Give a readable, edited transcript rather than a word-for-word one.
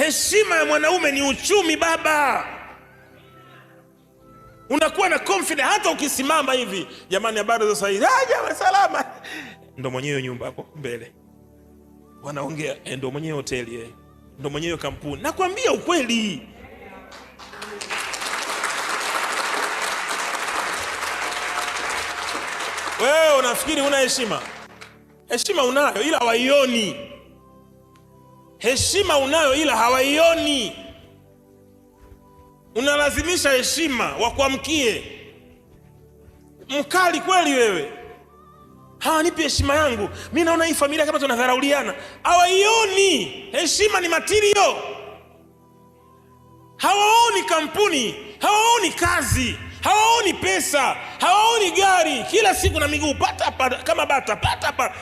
Heshima ya mwanaume ni uchumi baba. Unakuwa na confidence hata ukisimama hivi, jamani, habari za sasa hivi? Ah, jamani, salama. Ndo mwenyewe nyumba hapo mbele wanaongea, ndo mwenyewe hoteli, ndo mwenyewe kampuni. Nakwambia ukweli. Wewe unafikiri una heshima? Heshima unayo ila hawaioni. Heshima unayo ila hawaioni. Unalazimisha heshima wakuamkie. Mkali kweli wewe. Hawanipi heshima yangu. Mi naona hii familia kama tunadharauliana. Hawaioni. Heshima ni material. Hawaoni kampuni, hawaoni kazi, hawaoni pesa, hawaoni gari. Kila siku na miguu pata pata kama bata pata pata.